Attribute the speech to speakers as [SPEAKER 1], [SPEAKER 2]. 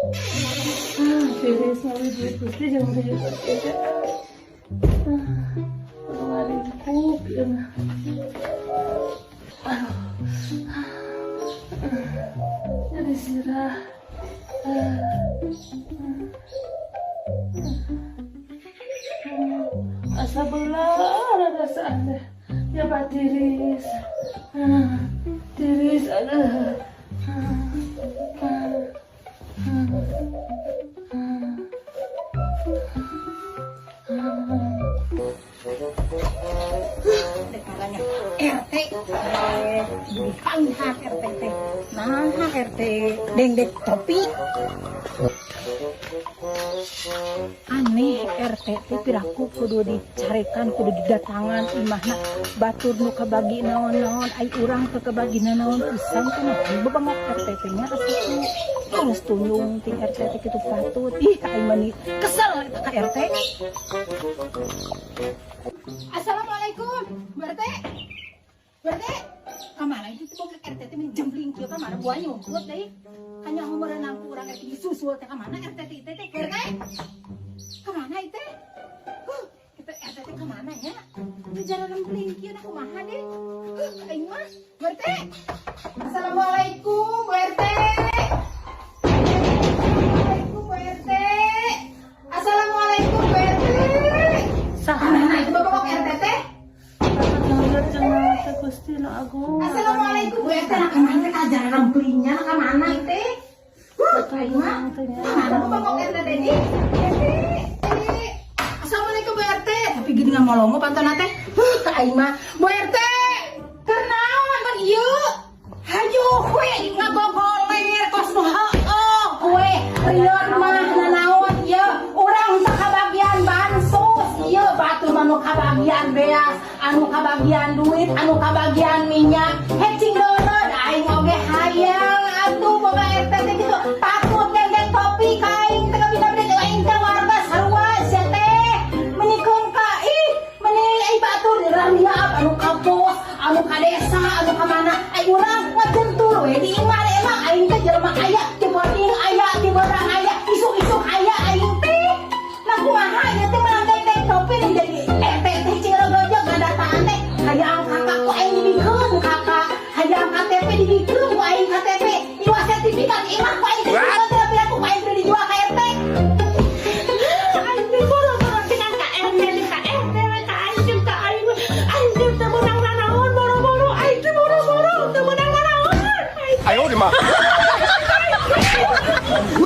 [SPEAKER 1] Ah, tiris mawi duit Gusti jangan duit aja. Ah, anu ngaringkuk ieu mah. Aduh. Ah, jadi sirah. Ah, asa belah rasaan deh. Ya Pak tiris. Ah, tiris aduh. Ah, ah, ah, ah. Ah.
[SPEAKER 2] Dek RT dipanggihan RT teh. Nah, RT dengdek topi. Aneh, RT teh piraku kudu dicarekan, kudu didatangan imahna. Batur nu kabagi naon-naon, ai urang teu kabagi naon pisan teh. Nah, bebangok RT teh nya asa terus tunjung ting RT teh kitu patut. Ih, aing mah kesel eta ka RT. Assalamualaikum, Bu RT. Bu RT, kamana itu tuh bongkak RT teh jembling kieu, kamana buah nyumput deui? Hanya merenang ku urang RT disusul teh, kamana RT teh teh teh? RT? Kamana itu? Huh, itu RT teh kamana nya? Teu jalan rempling kieu na kumaha deh? Huh, aing mah, Bu RT. Assalamualaikum, Bu RT. Assalamualaikum, Bu RT. Assalamualaikum, Bu RT.
[SPEAKER 1] Saha?
[SPEAKER 2] Kamana itu bapak RT teh?
[SPEAKER 1] Teh Gusti nu Agung.
[SPEAKER 2] Assalamualaikum, Bu RT, nah kamana teh kajaran remplingnya, nah kamana itu? Huh, aing mah. Kamana bapak RT teh nih? RT. Assalamualaikum, Bu RT. Tapi gini nggak mau longo pantona teh. Huh, aing mah. Bu RT. Kenaon pan ieu? Hayu we ngagogoler kos nu heueuh we. Rieut mah nanaon ieu? Urang teu kabagian bansos ieu, batur mah nu kabagian beas, anu kabagian duit, anu kabagian minyak. Hecing download aing oge hayang atuh boga RT teh.